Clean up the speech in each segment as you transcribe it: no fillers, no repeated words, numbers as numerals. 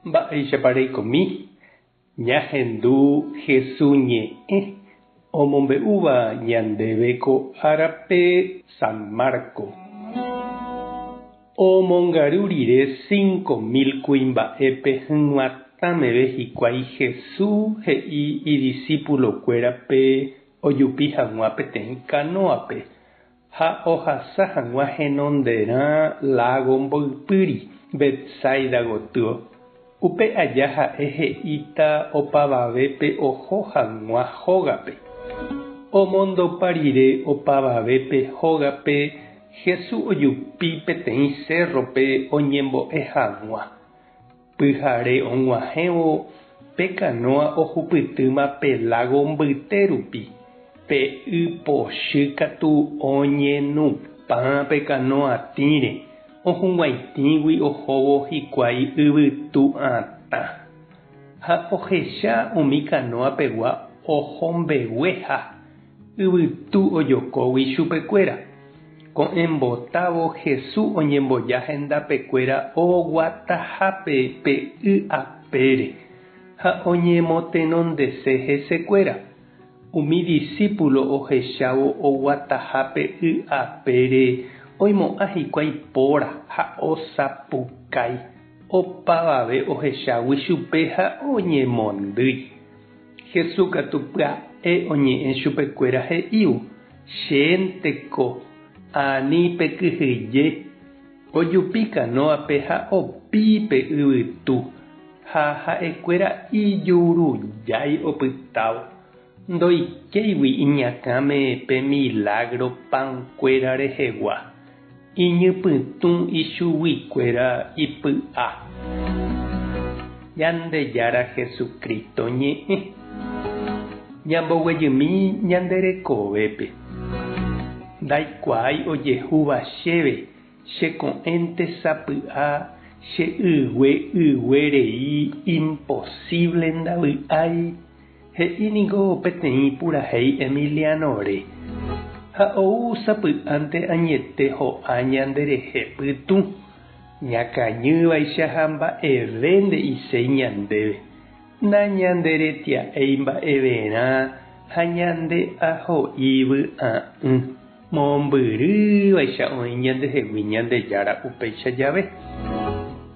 Mba'éichapa reikomi ñahendu Hesu ñe'ẽ omombe'úva ñandéve ko árape San Marco. Omongaru rire 5000 kuimba'épe hyg̃uatã meve hikuái Hesu he'i idisípulokuérape ojupi hag̃ua peteĩ kanóape Ha ohasa hag̃ua henonderã lágo mboypýri, Betsaida gotyo. Upe aja ha'e he'íta opavavépe oho hag̃ua hógape. Omondopa rire opavavépe hógape, Jesús ojupi peteĩ sérrope oñembo'e hag̃ua. Pyhare og̃uahẽvo pe kanóa ohupytýma pe lágo mbyte rupi, pe y pochy katu oñenupã pe kanóa tĩre, ohug̃uaitĩgui ohóvo hikuái yvytu atã. Ha ohecha umi kanóa pegua oho mbegueha. Yvytu ojokógui chupekuéra. Ko'ẽmbotávo Hesu oñemboja hendapekuéra oguatahápe pe y apére ha oñemotenondese hesekuéra. Umi disípulo ohechávo oguataha pe y apére oimo'ã hikuái póra ha osapukái, opavave ohechágui chupe ha oñemondýi. Jesús katu pya'e oñe'ẽ chupekuéra he'ívo, Chénteko, ani pekyhyje. Ojupi kanóape ha opi pe yvytu, ha ha'ekuéra ijurujái opytávo, ndoikéigui iñakãme pe milágro pankuéra rehegua. Iñypytũ ichuguikuéra ipy'a. Ñandejára Jesucristo ñe'ẽ. Ñamboguejymi ñande rekovépe. Ndaikuaái ojehúva chéve, che ko'ẽnte sapy'a che ygue ygue rei imposible ndavy'ái. He'i ningo peteĩ purahéi Emiliano-re, Ha ou sapy'ánte añete ho'a ñanderehe pytũ, ñakañývaicha ha mba'eve nde'iséi ñandéve, nañanderetia'éi mba'everã ha ñande aho'i vy'a'ỹ, mombyrývaicha oĩ ñandehegui Ñandejára upéicha jave.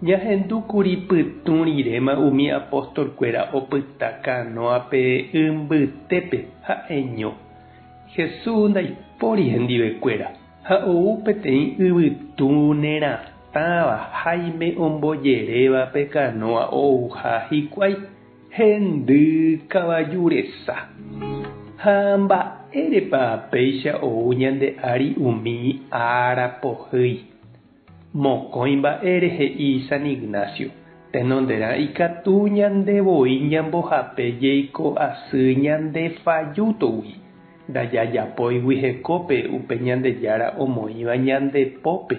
Ñahendúkuri pytũ riréma umi apóstol-kuéra opyta kanóape y mbytépe ha'eño. Jesús ndaipóri hendivekuéra, ha ou peteĩ yvytu neratãva háime ombojeréva pe kanóa ouha hikuái. Hendy kavaju resa. Ha mba'érepa péicha ou ñande ári umi ára pohýi? Mokõi mba'ére he'i San Ignacio, tenonderã ikatu ñande voi ñambohape jeiko asy ñande fajútogui, ndajajapóigui hekópe upe Ñandejára omoĩva ñande pópe.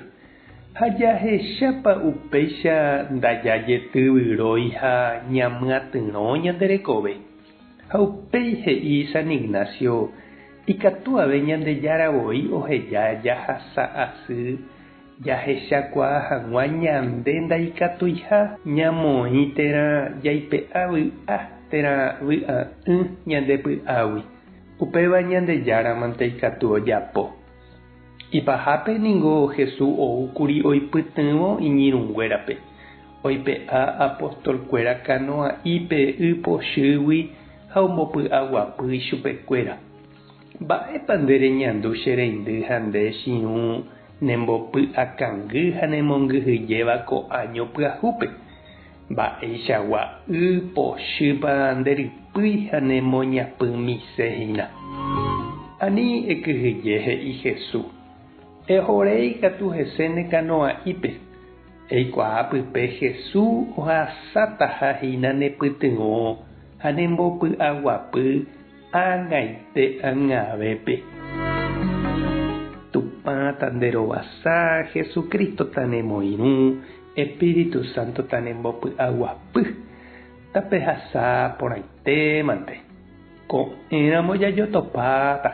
Ha jahechápa upéicha ndajajetyvyrói ha ñamyatyrõ ñande rekove. Ha upéi he'i San Ignacio, ikatu ave Ñandejára voi oheja jahasa asy jahechakuaa hag̃ua ñande ndaikatuiha ñamoĩ térã jaipe'a vy'a térã vy'a'ỹ ñande py'águi. Upéva Ñandejáramante ikatu ojapo. Ipahápe ningo Jesús oúkuri oipytyvõ iñirũnguérape, oipe'a apostolkuéra kanoa'ípe y pochýgui ha ombopy'aguapy ichupekuéra. Mba'épa nde reñandu che reindy ha nde chirũ nembopy'akangy ha nemongyhyjéva ko áño pyahúpe? Mba'eichagua y pochýpa nde rypýi ha nemoñapymise hína? Ani ekyhyje, he'i Hesu. Ehorei katu hese ne kanoa'ípe. Eikuaa pype Hesu ohasátaha hína nepytyvõ ha nembopy'aguapy ág̃aite ag̃avépe. Tupã tanderovasa, Jesucristo tanemoirũ, Espíritu Santo tanembopy'aguapy, tapehasa porãitémante. Ko'ẽramo jajotopáta.